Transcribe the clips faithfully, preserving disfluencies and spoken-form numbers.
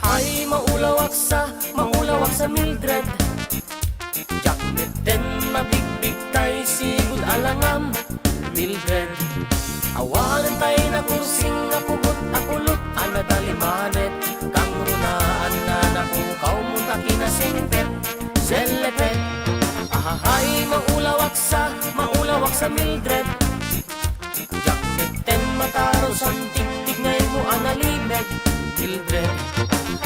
Ay, maulawak sa, maulawak sa Mildred. Diak metten mabigbigtay sigud a langam, Mildred. Awanen tay nakursing a pugot a kulot a nadalimanet, kangrunaan na napukaw mo ta kinasingpet, selepet. Ahahay, maulawak sa, maulawak sa Mildred. Diak metten matarusan tigtignaymo a nalimed, Mildred.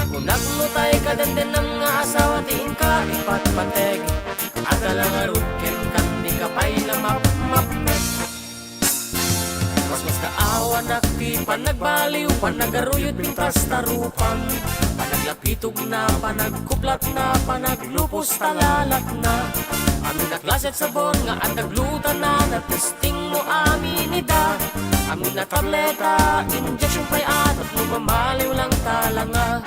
Kunak no tay kadendennam nga asawa ti inka ipatpateg. Adda la ngarud kenka, dika pay la mapmapnek. Masmaskaawanak ti panagbaliw, panagaruyod, pintas, tarupang, panaglapitog na, panagkuplat na, panaglupos, talalak na. Amin a klase sabon nga adda gluta na, natis- Tingmo amin ida, amin a tableta, injection pay a tapno mamaliw lang talanga.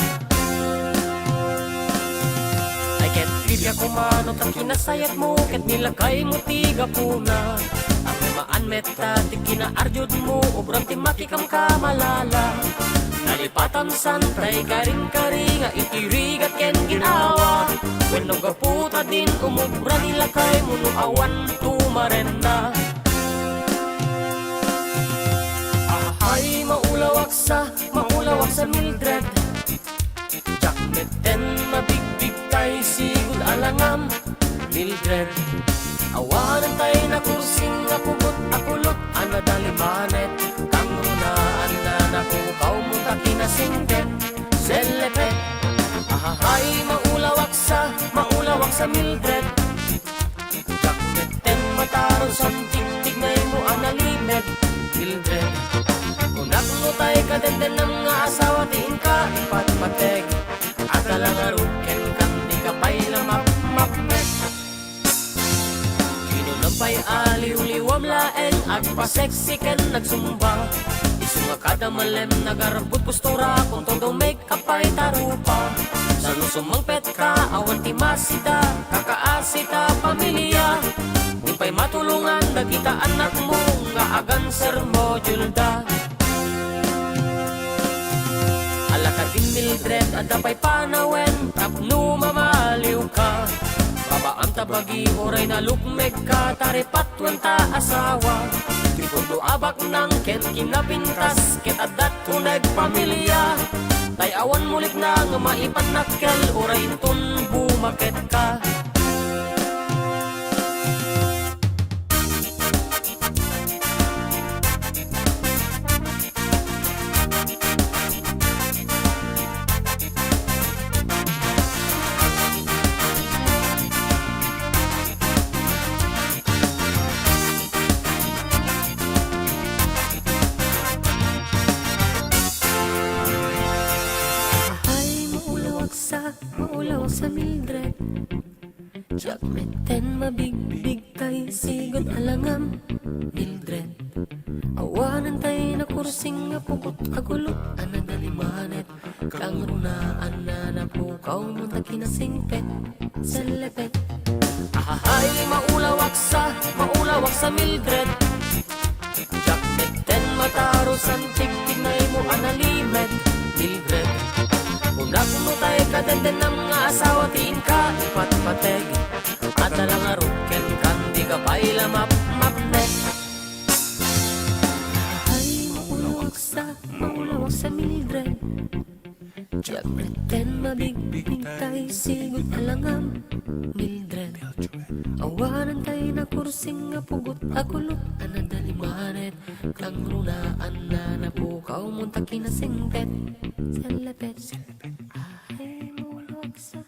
Ay ket bibiag kumano ta kinasayatmo ket nilakaymo ti gapuna. Ang maan met ta ti kinaarjudmo, ubram ti makikamkamalala. Nalipatan san tay karingkari nga iti rigat ken ginawa. Wenno gapu ta din umubra ni lakaymo no awan tumarenna. Ahay, maulawak sa, maulawak sa Mildred. Diak metten mabigbigtay sigud a langam, Mildred. Awanen tay nakursing a pugot a kulot a nadalimanet. Kangrunaan na napukawmo ta kinasingpet, selepet. Ahahay, maulawak sa, maulawak sa Mildred. Diak metten matarusan tigtignaymo a nalimed, Mildred. Kunak no tay kadendennam nga asawa ti inka ipatpateg. Adda la ngarud kenka, dika pay la mapmapnek. Kinunam pay a liwliwam laeng agpaseksi ken nagsumba. Isu nga kada malem nagarbud postura, con todo make-up pay tarupa. Sano sumangpetka, awan ti masida, kakaasi ta pamilia. Di pay matulongan dagita annakmo nga agansermo, Julda. Ala kadin, Mildred, adda pay panawen tapno mamaliwka. Babaam ta bagi uray nalukmegka, taripatuen ta asawa. Ti pudno a baknang ken kinapintas ket adda uneg pamilia. Tay awan mulikna nga maipannakkel uray inton bumaketka. Ay, maulawak sa, maulawak sa Mildred. Diak metten mabigbigtay sigud a langam, Mildred. Awanen tay nakursing a pugot a kulot a nadalimanet. Kangrunaan na napukawmo ta kinasingpet, selepet. Ahahay, maulawak sa, maulawak sa Mildred. Diak metten matarusan tigtignaymo a nalimed, Mildred. Kunak no tay kadendennam nga asawa ti inka ipatpateg. Adda la ngarud kenka, dika pay la mapmapnek. Ay, maulawak sa, maulawak sa Mildred. Diak metten mabigbigtay sigud a langam, Mildred. Awanen tay nakursing a pugot a kulot a nadalimanet. Kangrunaan na napukawmo ta kinasingpet, selepet. Ay, maulawak sa,